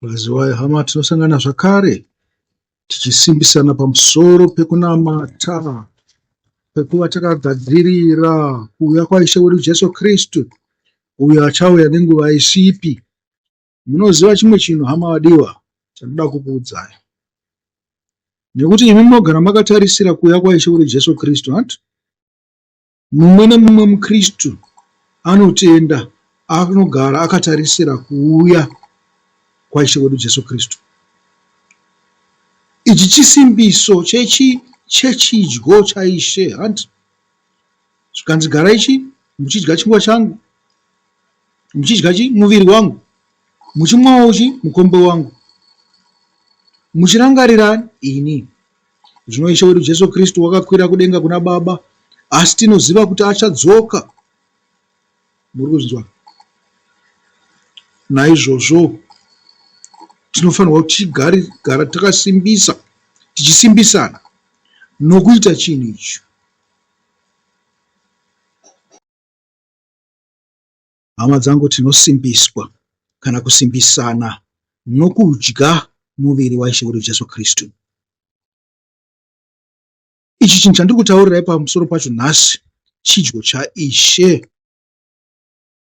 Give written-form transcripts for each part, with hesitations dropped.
Kwaziwai hama, tinosangana zvakare tichisimbisana pamusoro pekunamata, pekuva takagadzirira kuuya kwaIshe wedu Jesu Kristu uyo achauya nenguva isipi. Munoziva chimwe chinhu hama vadiwa chandinoda kukuudzai, nekuti imi munogara makatarisira kuuya kwaIshe wedu Jesu Kristu, hanti? Mumwe nemumwe muKristu anotenda anogara akatarisira kuuya kwaIshe wedu Jesu Kristu. Ichi chisimbiso chechi chechidyo chaIshe hanti? Zvikanzi garai chi muchidya chingwa changu, muchidya chi muviri wangu, muchimwawo chi mukombe wangu, muchirangarira ini. Zvino Ishe wedu Jesu Kristu wakakwira kudenga kuna Baba, asi tinoziva kuti achadzoka. Muri kuzvinzwa? Naizvozvo tinofanirwa kuchigara takasimbisa, tichisimbisana nokuita chinhu ichi. Hama dzangu, tinosimbiswa kana kusimbisana nokudya muviri waIshe wedu Jesu Kristu. Ichi chinhu chandiri kutaurirai pamusoro pacho nhasi chidyo chaIshe.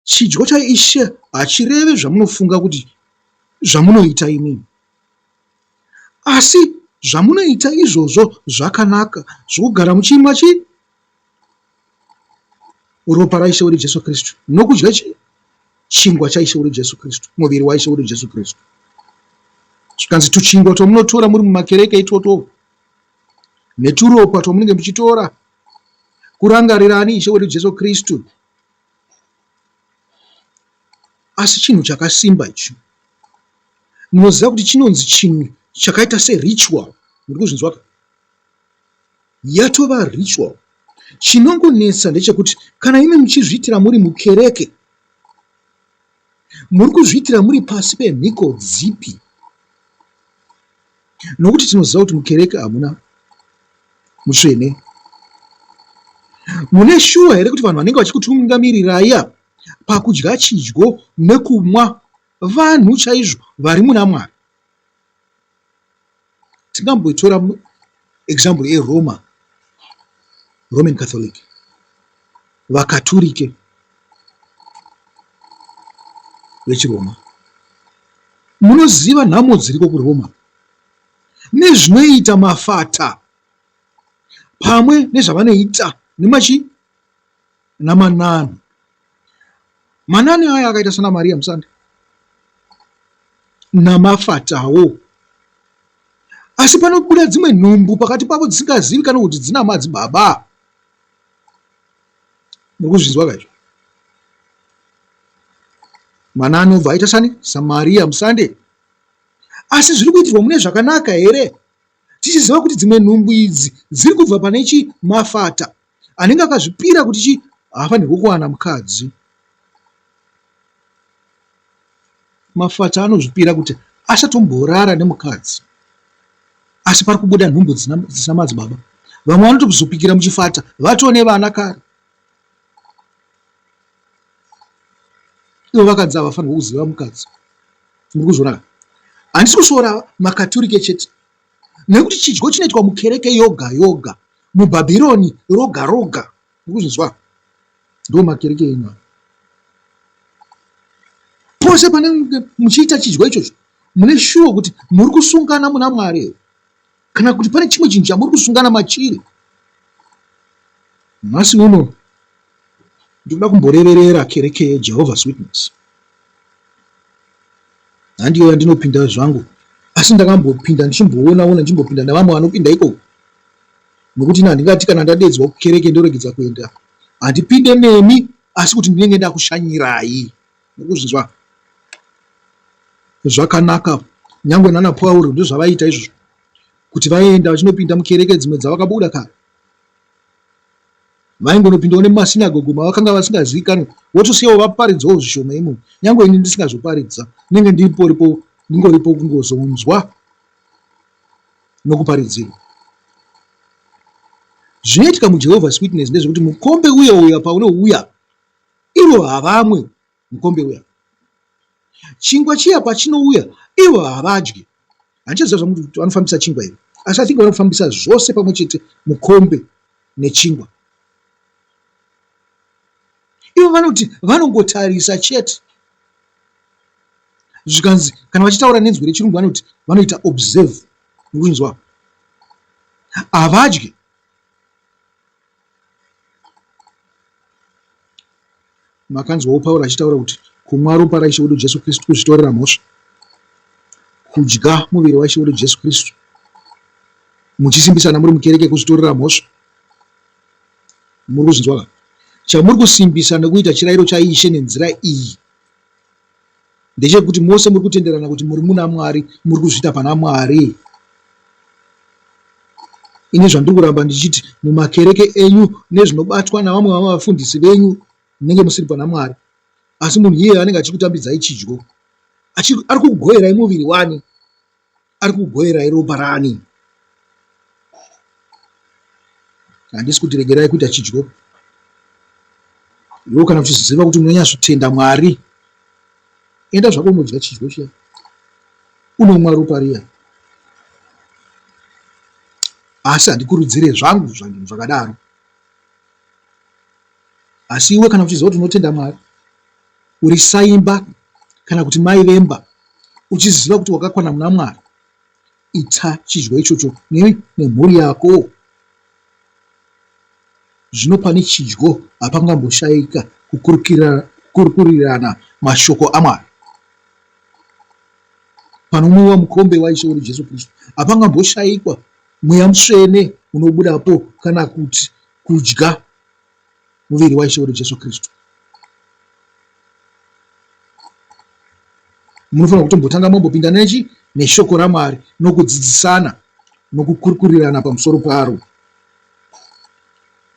Chidyo chaIshe hachireve zvamunofunga kuti zvamunoita imimi, asi zvamunoita izvozvo zvakanaka zvokugara muchimwa chii? Ropa raIshe wedu Jesu Kristu nokudya chii? Chingwa chaIshe wedu Jesu Kristu, muviri waIshe wedu Jesu Kristu. Zvikanzi tuchingwa twamunotora muri mumakereke itwotwo neturopa twamunenge muchitora kurangarirani Ishe wedu Jesu Kristu. Asi chinhu chakasimba ichi. Munoziva kuti chinonzi chinhu chakaita seritual. Muri kuzvinzwa ka? Yatova ritual. Chinongonetsa ndechekuti kana imi muchizviitira muri mukereke, muri kuzviitira muri pasi pemhiko dzipi? Nokuti tinoziva kuti mukereke hamuna mutsvene. Mune shuwa here kuti vanhu vanenge vachikutungamirirai apa pakudya chidyo nekumwa vanhu chaizvo vari muna Mwari? Tingamboitora example yeRoma, Roman Catholic, vaKaturike vechiRoma. Munoziva nhamo dziriko kuRoma nezvinoita mafata pamwe nezvavanoita nemachi namanani. Manani aya akaita sana Maria Musande namafatawo. Asi panobuda dzimwe nhumbu pakati pavo dzisingazivikanwe kuti dzina madzibaba. Muri kuzvinzwa kaizvo? Mwana anobva aita sani saMaria Musande. Asi zviri kuitirwa mune zvakanaka here? Tichiziva kuti dzimwe nhumbu idzi dziri kubva pane chi mafata anenge akazvipira kuti chi haafanirwi kuwana mukadzi. Mafata anozvipira kuti asatomborara nemukadzi asi pari kubuda nhumbu dzisina madzibaba. Vamwe vanotozopikira muchifata vatone vana kare. Ivo vakadzi havafanirwi kuziva mukadzi. Muri kuzviona ka? Handisi kusvora makaturike chete nekuti chidyo chinoitwa mukereke yoga yoga mubhabhironi roga roga. Muri kuzvinzwa? Ndo makereke enyu aya. Pose panenge muchiita chidyo ichocho mune shuwa kuti muri kusungana muna Mwari here kana kuti pane chimwe chinhu chamuri kusungana machiri. Nhasi uno ndinoda kumboreverera kereke yeJehovah's Witness. Handiyo yandinopinda zvangu asi ndakambopinda ndichimboona ona ndichimbopinda nevamwe vanopinda ikoko nokuti ini handingati kana ndadedzwa kukereke ndoregedza kuenda handipinde nemi asi kuti ndinenge ndakushanyirai mukuzvinzwa zvakanaka nyangwe nana Pauro ndozvavaiita izvozvo kuti vaienda vachinopinda mukereke dzimwe dzavakabuda kare vaingonopindawo nemumasinagogo mavakanga vasingazivikanwe votosiyawo vaparidzawo zvishoma imomo nyangwe ini ndisingazoparidza ndinenge ndiporipo ndingoripo kungozonzwa nokuparidzirwa zvinoitika mujehovah's witness ndezvekuti mukombe uye uya paunouya ivo havamwe mukombe uya. Chingwa chiya pachinouya ivo havadyi. Handichaziva zvangu kuti vanofambisa chingwa here asi I think vanofambisa zvose pamwe chete mukombe nechingwa. Ivo vanoti vanongotarisa chete. Zvikanzi kana vachitaura nenzwi rechirungu vanoti vanoita observe. Mukunzwa? Havadyi. Makanzwawo Pauro achitaura kuti kumwa ropa raIshe wedu Jesu Kristu kuzvitorera mhosva. Kudya muviri waIshe wedu Jesu Kristu muchisimbisana muri mukereke kuzvitorera mhosva. Muri kuzvinzwa ka? Chamuri kusimbisa nekuita chirairo chaIshe nenzira iyi ndechekuti mose muri kutenderana kuti muri muna Mwari, muri kuzviita pana Mwari. Ini zvandiri kuramba ndichiti mumakereke enyu nezvinobatwa navamwe vavafundisi venyu munenge musiri pana Mwari. Asi munhu iyeye anenge achikutambidzai chidyo, ari kukugoverai muviri wani? Ari kukugoverai ropa rani? Handisi kuti regerai kuita chidyo. Iwe kana uchiziva kuti unonyatsotenda Mwari, enda zvako unodya chidyo chiya, unomwa ropa riya. Asi handikurudzire zvangu zvinhu zvakadaro. Asi iwe kana uchiziva kuti unotenda Mwari, uri saimba kana kuti mai vemba, uchiziva kuti wakakwana muna Mwari, ita chidyo ichocho nemhuri yako. Zvino pane chidyo hapangamboshaika kukurukurirana mashoko aMwari. Panomwiwa mukombe waIshe wedu Jesu Kristu hapangamboshaikwa Mweya Mutsvene unobudapo kana kuti kudya muviri waIshe wedu Jesu Kristu. Munofanira kutombotanga mambopinda nechi neshoko raMwari nokudzidzisana nokukurukurirana pamusoro paro.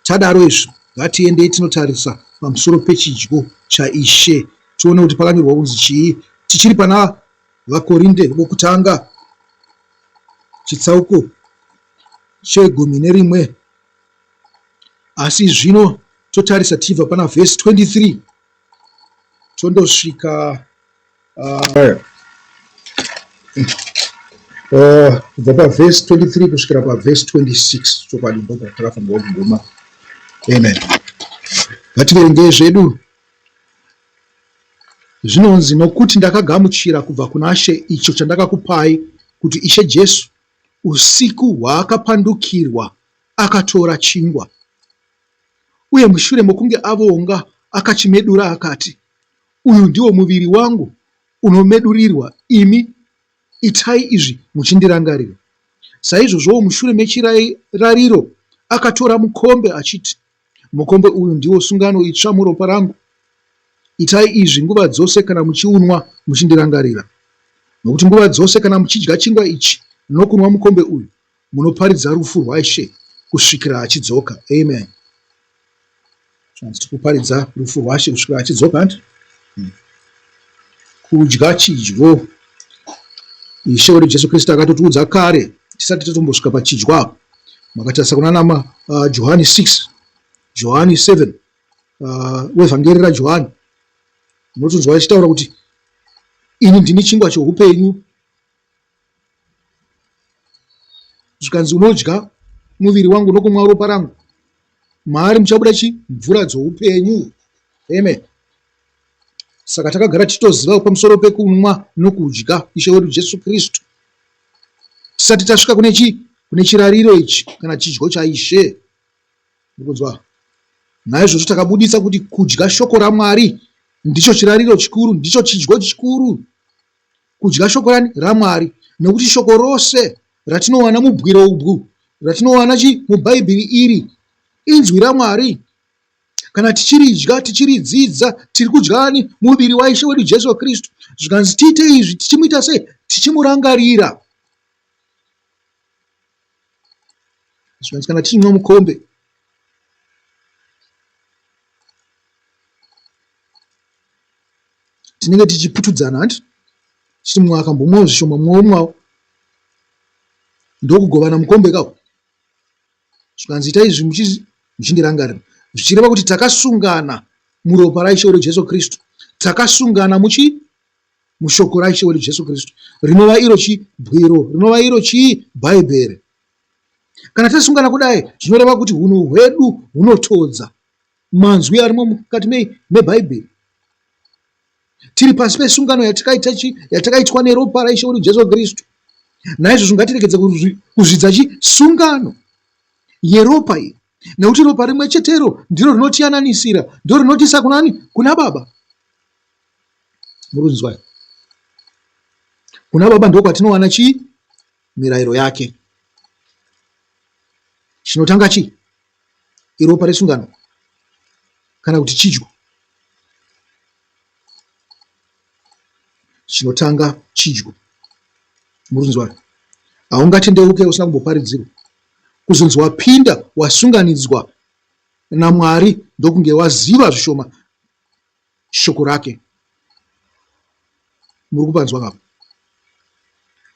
Tadaro izvo, ngatiendei tinotarisa pamusoro pechidyo chaIshe tione kuti pakanyorwa kunzi chii. Tichiri pana VaKorinde vokutanga chitsauko chegumi nerimwe. Asi zvino totarisa tichibva pana vhesi 23 tondosvika kubva pavhesi 23 kusvikira pavhesi 26 chokwadi ndopatakafanirwa kuguma. Amen. Ngativerengei zvedu. Zvinonzi, Nokuti ndakagamuchira kubva kuna She icho chandakakupai, kuti Ishe Jesu, usiku hwaakapandukirwa, akatora chingwa, uye mushure mokunge avonga, akachimedura akati, Uyu ndiwo muviri wangu unomedurirwa imi, itai izvi muchindirangarira. Saizvozvowo mushure mechirariro akatora mukombe achiti, Mukombe uyu ndiwo sungano itsva muropa rangu. Itai izvi nguva dzose kana muchiunwa muchindirangarira. Nokuti nguva dzose kana muchidya chingwa ichi nokunwa mukombe uyu, munoparidza rufu rwaIshe kusvikira achidzoka. Amen. Zvanzi tikuparidza rufu rwaShe kusvikira achidzoka hanti? Kudya chidyo. Ishe wedu Jesu Kristu akatotiudza kare tisati tatombosvika pachidyo apo. Makatarisa kuna nama Johani 6, Johani 7, wevhangeri raJohani unotonzwa achitaura kuti ini ndini chingwa choupenyu. Zvikanzi unodya muviri wangu nokumwa ropa rangu, maari muchabuda chi mvura dzoupenyu. Amen. Saka takagara tichitoziva pamusoro pekunwa nokudya Ishe wedu Jesu Kristu tisati tasvika kune chi kune chirariro ichi kana chidyo chaIshe. Mukunzwa? Naizvozvo takabuditsa kuti kudya shoko raMwari ndicho chirariro chikuru, ndicho chidyo chikuru. Kudya shoko rani? RaMwari. Nokuti shoko rose ratinowana mubwiro ubwu, ratinowana chi muBhaibheri iri, inzwi raMwari. Kana tichiridya, tichiridzidza, tiri kudya ani? Muviri waIshe wedu Jesu Kristu. Zvikanzi tiite izvi tichimuita sei? Tichimurangarira. Zvikanzi kana tichinwa mukombe, tinenge tichiputudzana hanti tichiti mumwe akambomwawo zvishoma mumwe omwawo ndokugovana mukombe kawo zvikanzi itai izvi muchindirangarira zvichireva kuti takasungana muropa raIshe wedu Jesu Kristu takasungana muchi mushoko raIshe wedu Jesu Kristu, rinova iro chii? Bwiro, rinova iro chii? Bhaibheri. Kana tasungana kudai, zvinoreva kuti hunhu hwedu hunotodza manzwi arimo mukati mei? MeBhaibheri. Tiri pasi pesungano yatakaita chi yatakaitwa neropa raIshe wedu Jesu Kristu. Naizvozvo ngatiregedze kuzvidza chi sungano yeropa iyi, nekuti ropa rimwe chetero ndiro rinotiyananisira, ndiro rinotiisa kunani? Kuna Baba. Muri kunzwa here? Kuna Baba ndokwatinowana chii? Mirayiro yake. Chinotanga chii? Iropa resungano kana kuti chidyo. Chinotanga chidyo. Muri kunzwa here? Haungatendeuke usina kumboparidzirwa. Kuzonzi wapinda wasunganidzwa naMwari ndokunge waziva zvishoma shoko rake. Muri kupanzwa kapo?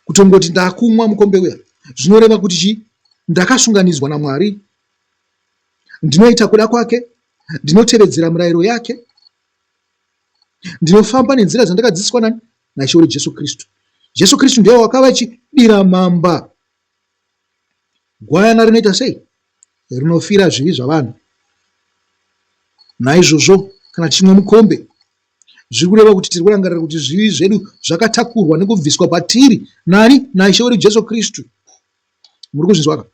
Kutongoti ndakumwa mukombe uya zvinoreva kuti chii? Ndakasunganidzwa naMwari, ndinoita kuda kwake, ndinotevedzera mirayiro yake, ndinofamba nenzira dzandakadzidziswa nani? NaIshe wedu Jesu Kristu. Jesu Kristu ndiye wakava chidiramamba. Gwayana rinoita sei? Rinofira zvivi zvavanhu. Naizvozvo kana tichimwa mukombe, zviri kureva kuti tiri kurangarira kuti zvivi zvedu zvakatakurwa nekubviswa patiri nani? NaIshe wedu Jesu Kristu. Muri kuzvinzwaka?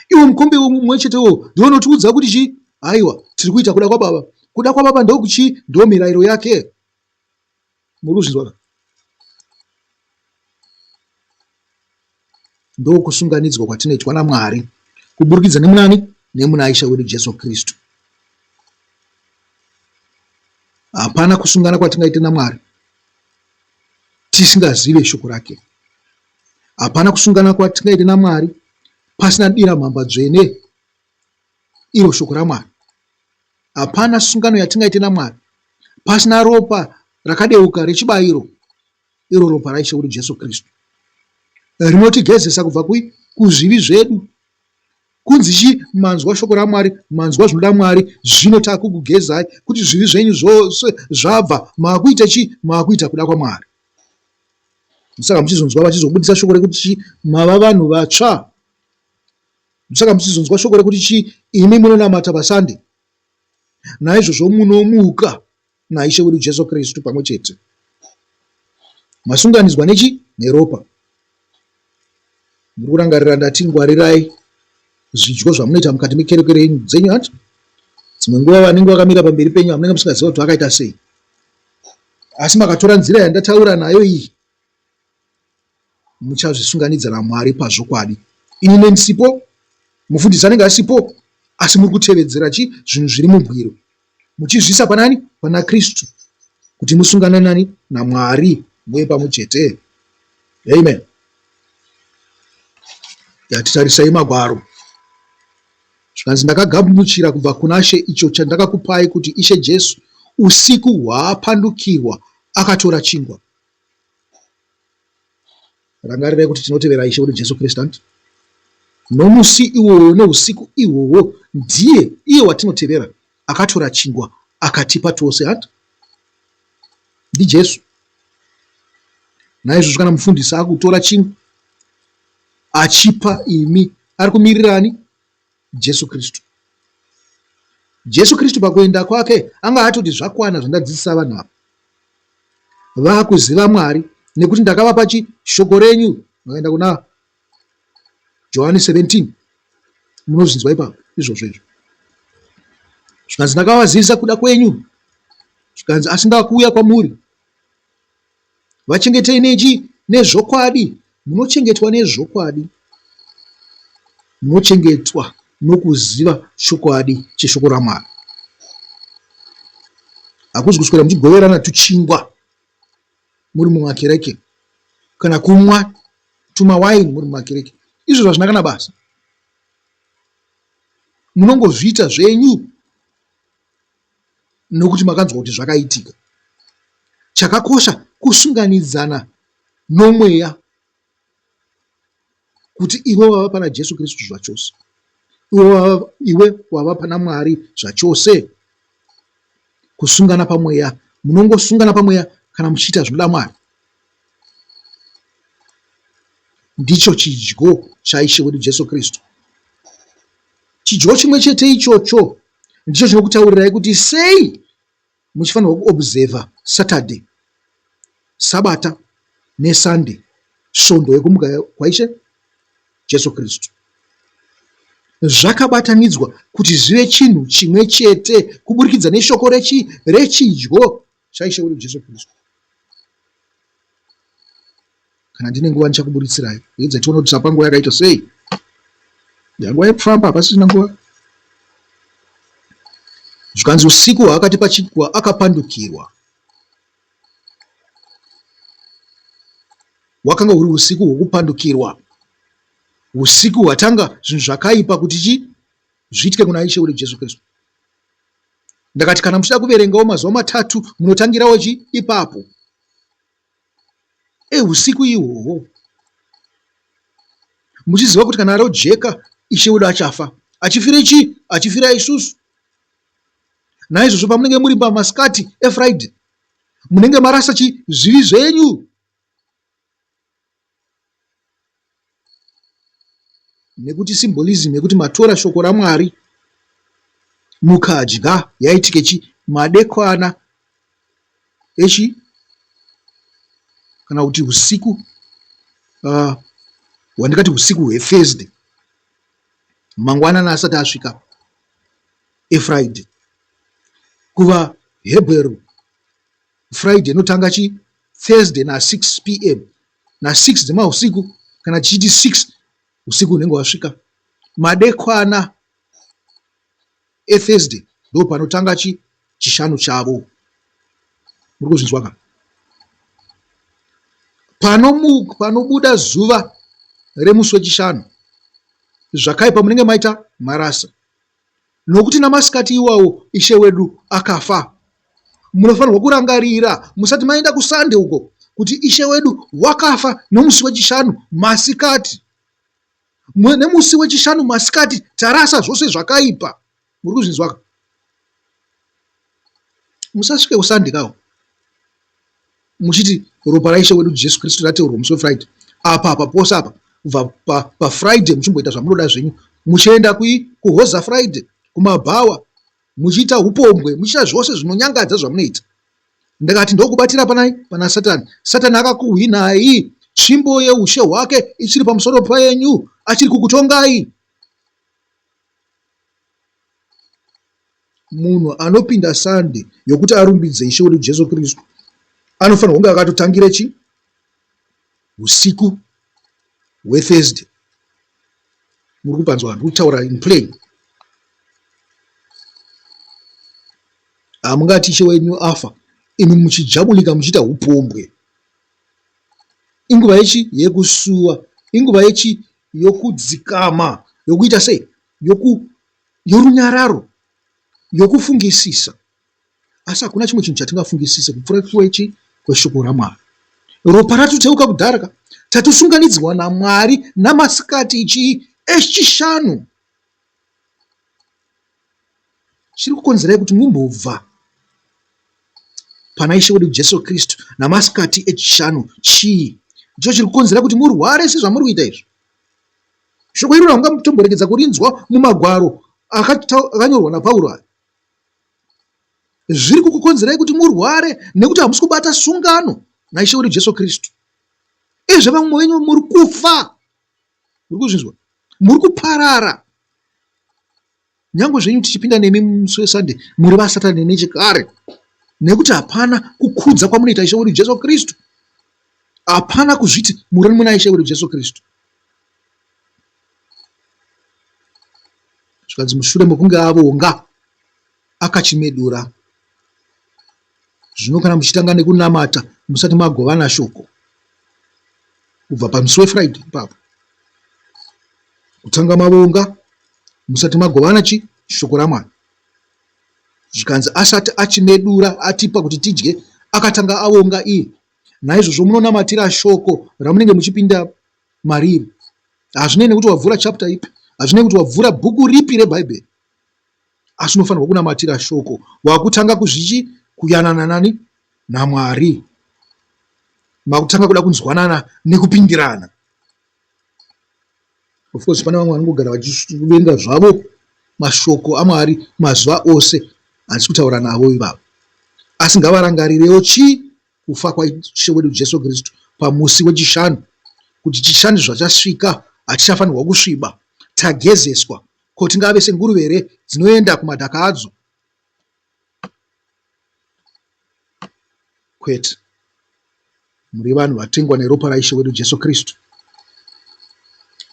Iwo mukombe mumwe chete iwowo ndiwo unotiudza kuti chii? Aiwa, tiri kuita kuda kwaBaba. Kuda kwaBaba ndokuchii? Ndomirayiro yake. Muri kuzvinzwa ka? Ndokusunganidzwa kwatinoitwa naMwari kuburikidza nemunani? Nemuna Ishe wedu Jesu Kristu. Hapana kusungana kwatingaite naMwari tisingazive shoko rake. Hapana kusungana kwatingaite naMwari pasina dira mhamba dzvene iro shoko raMwari. Hapana sungano yatingaite naMwari pasina ropa rakadeuka rechibayiro, iro ropa raIshe wedu Jesu Kristu, rinotigezesa kubva kuzvivi zvedu. Kunzi chii? Manzwa shoko raMwari, manzwa zvinoda Mwari, zvino takukugezai kuti zvivi zvenyu zvose zvabva, makuita chii? Makuita kuda kwaMwari. Saka muchizonzwa vachizobudisa shoko rekuti chii? Mava vanhu vatsva. Saka muchizonzwa shoko rekuti chii? Imi munonamata paSunday. Naizvozvo munomuka naIshe wedu Jesu Kristu pamwe chete. Masunganidzwa nechi? Neropa. Muri kurangarira ndati ngwarirai zvidyo zvamunoita mukati mekereke renyu dzenyu hanti? Dzimwe nguva vanenge vakamira pamberi penyu hamunenge musingaziva kuti vakaita sei. Asi makatora nzira yandataura nayo iyi muchazvisunganidza naMwari pazvokwadi. Ini nendisipo, mufundisi anenge asipo, asi muri kutevedzera chi zvinhu zviri mubwiro, muchizviisa panani? Pana Kristu, kuti musungane nani? NaMwari, muve pamwe chete. Amen. Yatitarisai magwaro. Zvikanzi ndakagamuchira kubva kuna She icho chandakakupai kuti Ishe Jesu usiku hwaapandukirwa akatora chingwa. Rangarirai kuti tinotevera Ishe wedu Jesu Kristu, hanti? Nomusi iwoyo neusiku ihwohwo ndiye iye watinotevera akatora chingwa akatipa tose, hanti? NdiJesu. Naizvozvo kana mufundisi akutora chingwa achipa imi, ari kumirira ani? Jesu Kristu. Jesu Kristu pakuenda kwake anga atoti zvakwana zvandadzidzisa vanhu ava. Vakuziva Mwari nekuti ndakavapa chi shoko renyu. Vakaenda kuna Johani 17 munozvinzwa ipapo izvozvo izvo. Zvikanzi ndakavazivisa kuda kwenyu. Zvikanzi asi ndakuuya kwamuri. Vachengetei nechi? Nezvokwadi. Munochengetwa nezvokwadi. Munochengetwa nokuziva chokwadi cheshoko raMwari. Hakuzi kuswera muchigoverana tuchingwa muri mumakereke kana kumwa tumawaini muri mumakereke. Izvozvo hazvina kana basa. Munongozviita zvenyu. nokuti makanzwa kuti zvakaitika. Chakakosha kusunganidzana nomweya kuti iwe wava pana Jesu Kristu zvachose. Iwe wava pana Mwari zvachose. Kusungana pamweya. Munongosungana pamweya kana muchiita zvinoda Mwari. Ndicho chidyo chaIshe wedu Jesu Kristu. Chidyo chimwe chete ichocho ndicho chinokutaurirai kuti sei muchifanirwa kuobserver Saturday, Sabata neSunday, svondo yekumuka kwaIshe Jesu Kristu. Zvakabatanidzwa kuti zvive chinhu chimwe chete kuburikidza neshoko rechi rechidyo chaIshe wedu Jesu Kristu. Kana ndine nguva ndichakuburitsirai. Edza tione kuti tapa nguva yakaita sei. Yanguva yekufamba hapasisina nguva. Zvikanzi usiku hwaakati pachikwa akapandukirwa. Hwakanga huri usiku hwokupandukirwa. Usiku hwatanga zvinhu zvakaipa kuti chi zviitike kuna Ishe wedu Jesu Kristu. Ndakati kana muchida kuverengawo mazuva matatu munotangirawo chi ipapo. Ehusiku ihwohwo muchiziva kuti kana rojeka Ishe wedu achafa. Achifira chii? Achifira isusu. Naizvozvo pamunenge muri pamasikati eFriday munenge marasa chi zvivi zvenyu. Nekuti symbolism yekuti matora shoko raMwari mukadya yaitike chi madekwana echi kana kuti usiku hwandingati usiku hweThursday mangwanani asati asvika eFriday. KuvaHebheru Friday inotanga chi Thursday na 6 pm na 6 dzemausiku kana tichiti 6 usiku hunenge hwasvika. Madekwana eThursday ndopanotanga chi chishanu chavo. Muri kuzvinzwa ka? Panobuda zuva remusi wechishanu zvakaipa munenge maita marasa. Nokuti namasikati iwawo Ishe wedu akafa. Munofanirwa kurangarira musati maenda kuSunday uko kuti Ishe wedu wakafa nomusi wechishanu masikati. Nemusi wechishanu masikati tarasa zvose zvakaipa. Muri kuzvinzwaka? Musasvike kuSunday kawo muchiti ropa raIshe wedu Jesu Kristu rateurwa musi weFriday. Apa apa pose apa kubva paFriday muchimboita zvamunoda zvenyu muchienda kui kuHoza Friday kumabhawa muchiita upombwe muchiita zvose zvinonyangadza zvamunoita. Ndakati ndokubatira panai pana Satani. Satani akakuhwinai, tsvimbo yeushe hwake ichiri pamusoro penyu, achiri kukutongai. Munhu anopinda Sunday yokuti arumbidze Ishe wedu Jesu Kristu anofanirwa kunge akatotangira chi usiku hweThursday. Muri kupanzwa ndiri kutaura in plain. Hamungati Ishe wenyu afa imi muchijabulika muchiita upombwe. Inguva yechi yekusuwa, inguva yechi yokudzikama, yokuita sei? Yoku yorunyararo, yokufungisisa. Asi hakuna chimwe chinhu chatingafungisise kupfuura kwechi kweshoko raMwari. Ropa ratoteuka kudhara ka, tatosunganidzwa naMwari namasikati ichii echishanu. Chiri kukonzerai kuti mumbobva pana Ishe wedu Jesu Kristu namasikati echishanu chii? Ndicho chiri kukonzera kuti murware sezvamuri kuita izvi. Shoko iroro hamungatomboregedza kurinzwa mumagwaro akanyorwa naPauro aya. Zviri kukukonzerai kuti murware nekuti hamusi kubata sungano naIshe wedu Jesu Kristu. Izve vamwe venyu muri kufa. Muri kuzvinzwa? Muri kuparara. Nyangwe zvenyu tichipinda nemi musi weSunday muri vasatani nechekare nekuti hapana kukudza kwamunoita Ishe wedu Jesu Kristu. Hapana kuzviti muri muna Ishe wedu Jesu Kristu. Zvikanzi mushure mekunge avonga akachimedura. Zvino kana muchitanga nekunamata musati magovana shoko kubva pamusi weFriday ipapo kutanga mavonga musati magovana chi shoko raMwari. Zvikanzi asati achimedura atipa kuti tidye akatanga avonga iye. Naizvozvo munonamatira shoko ramunenge muchipinda mariri. Hazvinei nekuti wavhura chapter ipi, hazvinei kuti wavhura bhuku ripi reBhaibheri, asi unofanirwa kunamatira shoko. Wakutanga kuzvichi kuyanana nani naMwari. Makutanga kuda kunzwanana nekupindirana. Of course pane vamwe vanongogara vachiverenga zvavo mashoko aMwari mazuva ose, handisi kutaura navo ivavo. Asi ngavarangarirewo chii? Kufa kwaIshe wedu Jesu Kristu pamusi weChishanu, kuti Chishanu zvachasvika hatichafanirwa kusviba, tagezeswa. Ko tingave senguruve here dzinoenda kumadhaka adzo? Kwete. Muri vanhu vatengwa neropa raIshe wedu Jesu Kristu.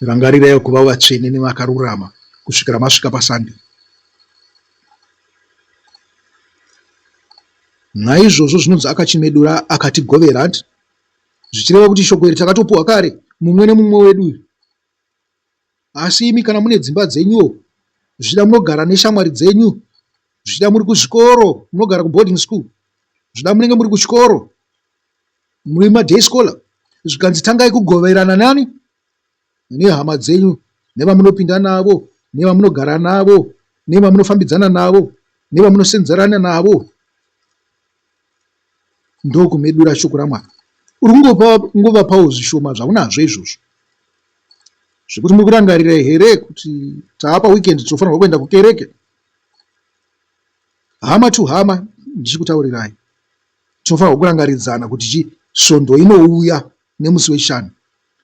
Rangarirai kuva vatsvene nevakarurama kusvikira masvika paSunday. Naizvozvo zvinonzi akachimedura akatigovera, hanti? Zvichireva kuti shoko iri takatopuwa kare, mumwe nemumwe wedu uyu. Asi imi kana mune dzimba dzenyuwo, zvichida munogara neshamwari dzenyu, zvichida muri kuzvikoro, munogara kuboarding school, zvichida munenge muri kuchikoro, muri maday scholar, zvikanzi tangai kugoverana nani? Nehama dzenyu, nevamunopinda navo, nevamunogara navo, nevamunofambidzana navo, nevamunosenzerana navo. Ndokumedura shoko raMwari. Uri kungovapawo zvishoma zvaunazvo izvozvo. Zvekuti muri kurangarira here kuti taapa weekend tinofanirwa kuenda kukereke? Hama to hama ndichikutaurirai. Tinofanirwa kurangaridzana kuti chi svondo inouya nemusi wechishanu.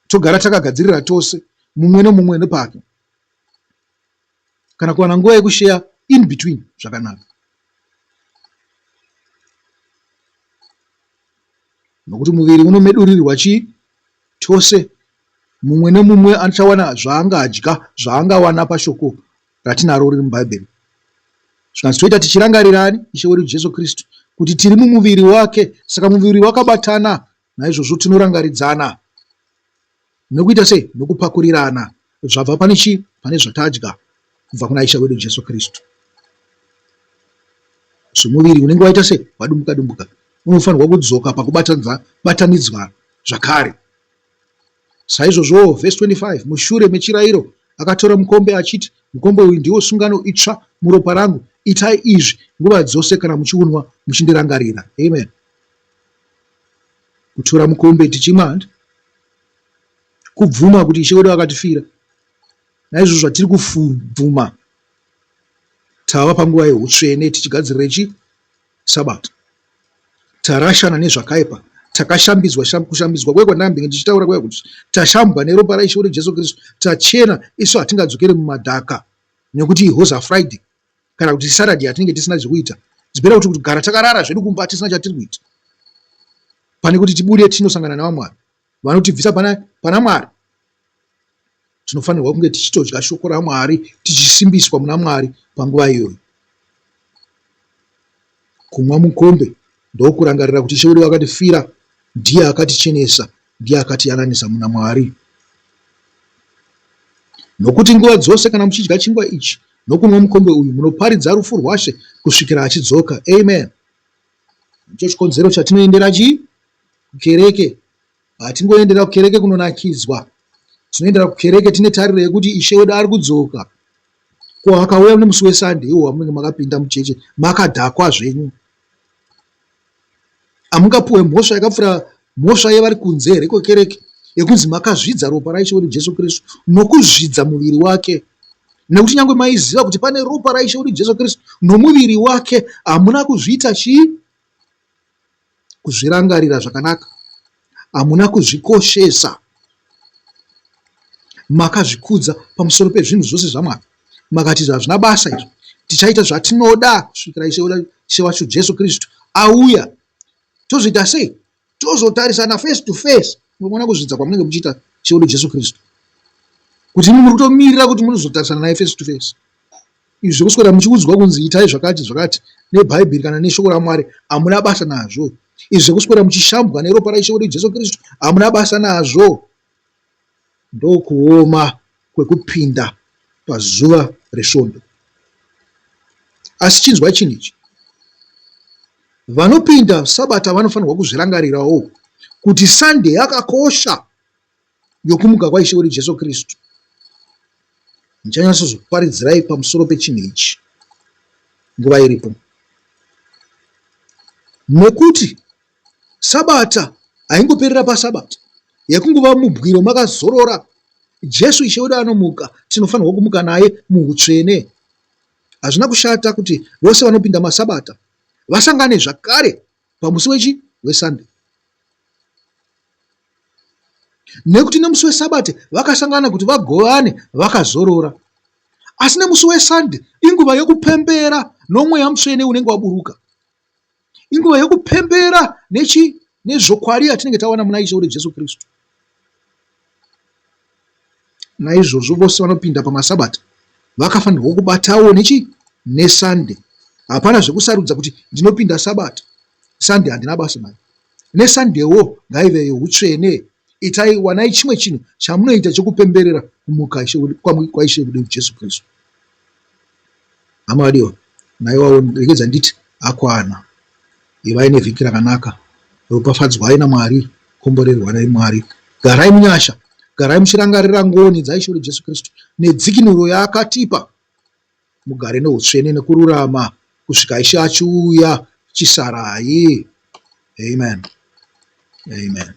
Togara takagadzirira tose mumwe nemumwe nepake. Kana kuwana nguva yekusheya in between zvakanaka. Nokuti muviri unomedurirwa chii? Tose, mumwe nemumwe achawana zvaangadya, zvaangawana pashoko ratinaro riri muBhaibheri. Zvikanzi toita tichirangarira ani? Ishe wedu Jesu Kristu, kuti tiri mumuviri wake. Saka muviri wakabatana, naizvozvo tinorangaridzana. Nokuita sei? Nokupakurirana zvabva pane chii? Pane zvatadya kubva kuna Ishe wedu Jesu Kristu. Somuviri unenge waita sei? Wadumbuka dumbuka. Unofanirwa kudzoka pakubatanidzwa zvakare. Saizvozvowo, vhesi 25, mushure mechirairo akatora mukombe achiti, Mukombe uyu ndiwo sungano itsva muropa rangu, itai izvi nguva dzose kana muchiunwa muchindirangarira. Amen. Kutora mukombe tichimwa handi kubvuma kuti Ishe wedu akatifira. Naizvozvo zvatiri kubvuma tava panguva yehutsvene tichigadzirira chi Sabata. Tarashana nezvakaipa, takashambidzwa, kushambidzwa kuya kwandambenge ndichitaura kuya kuti tashambwa neropa raIshe wedu Jesu Kristu, tachena, isu hatingadzokeri mumadhaka nekuti iHoza Friday kana kuti Saturday yatinenge tisina zvekuita. It's better kuti kugara takarara zvedu kumba tisina chatiri kuita pane kuti tibude tinosangana nevamwari vanotibvisa pana, pana Mwari. Tinofanirwa kunge tichitodya shoko raMwari tichisimbiswa muna Mwari panguva iyoyo. Kumwa mukombe ndokurangarira kuti Ishe wedu akatifira, ndiye akatichenesa, ndiye akatiyananisa muna Mwari. Nokuti nguva dzose kana muchidya chingwa ichi nokunwa mukombe uyu, munoparidza rufu rwaShe kusvikira achidzoka. Amen. Ndicho chikonzero chatinoendera chii? Kukereke. Hatingoendera kukereke kunonakidzwa. Tinoendera kukereke tine tariro yekuti Ishe wedu ari kudzoka. Ko akauya nemusi weSunday iwo wamunenge makapinda mucheche makadhakwa zvenyu. Hamungapuwe mhosva yakapfuura mhosva yevari kunze here kwekereke yekunzi makazvidza ropa raIshe wedu Jesu Kristu nokuzvidza muviri wake. Nekuti nyange maiziva kuti pane ropa raIshe wedu Jesu Kristu nomuviri wake hamuna kuzviita chii? Kuzvirangarira zvakanaka, hamuna kuzvikoshesa. Makazvikudza pamusoro pezvinhu zvose zvaMwari, makati izvi hazvina basa izvi, tichaita zvatinoda kusvikira Ishe wacho Jesu Kristu auya. Tozoita sei? Tozotarisana face to face. Munoona kuzvidza kwamunenge muchiita Ishe wedu Jesu Kristu, kuti imi muri kutomirira kuti munozotarisana naye face to face. Izvi zvekuswera muchiudzwa kunzi itai zvakati zvakati neBhaibheri kana neshoko raMwari hamuna basa nazvo. Izvi zvekuswera muchishambwa neropa raIshe wedu Jesu Kristu hamuna basa nazvo. Ndokuoma kwekupinda pazuva resvondo. Asi chinzwai chinhu ichi. Vanopinda Sabata vanofanirwa kuzvirangarirawo kuti Sunday yakakosha yokumuka kwaIshe wedu Jesu Kristu. Ndichanyatsozokuparidzirai pamusoro pechinhu ichi nguva iripo. Nokuti Sabata Haingoperera pasabata yekungova mubwiro makazorora. Jesu Ishe wedu anomuka, tinofanirwa kumuka naye muhutsvene. Hazvina kushata kuti vose vanopinda masabata vasangane zvakare pamusi wechi weSunday. Nekuti nemusi weSabata vakasangana kuti vagovane vakazorora. Asi nemusi weSunday inguva yekupembera nomweya mutsvene unenge waburuka. Inguva yekupembera nechi nezvokwadi yatinenge tawana muna Ishe wedu Jesu Kristu. Naizvozvo vose vanopinda pamaSabata vakafanirwa kubatawo nechi neSunday. Hapana zvekusarudza kuti ndinopinda Sabata, Sunday handina basa nayo. NeSundaywo ngaive yehutsvene. Itai, wanai chimwe chinhu chamunoita chekupemberera kumuka kwaIshe wedu Jesu Kristu. Hama vadiwa, naiwawo regedza nditi akwana. Ivai nevhiki rakanaka. Ropafadzwai naMwari, komborerwanai Mwari. Garai munyasha, garai muchirangarira ngoni dzaIshe wedu Jesu Kristu nedzikinuro yaakatipa. Mugare neutsvene nekururama kusvika Ishe achiuya. Chisarai. Amen. Amen.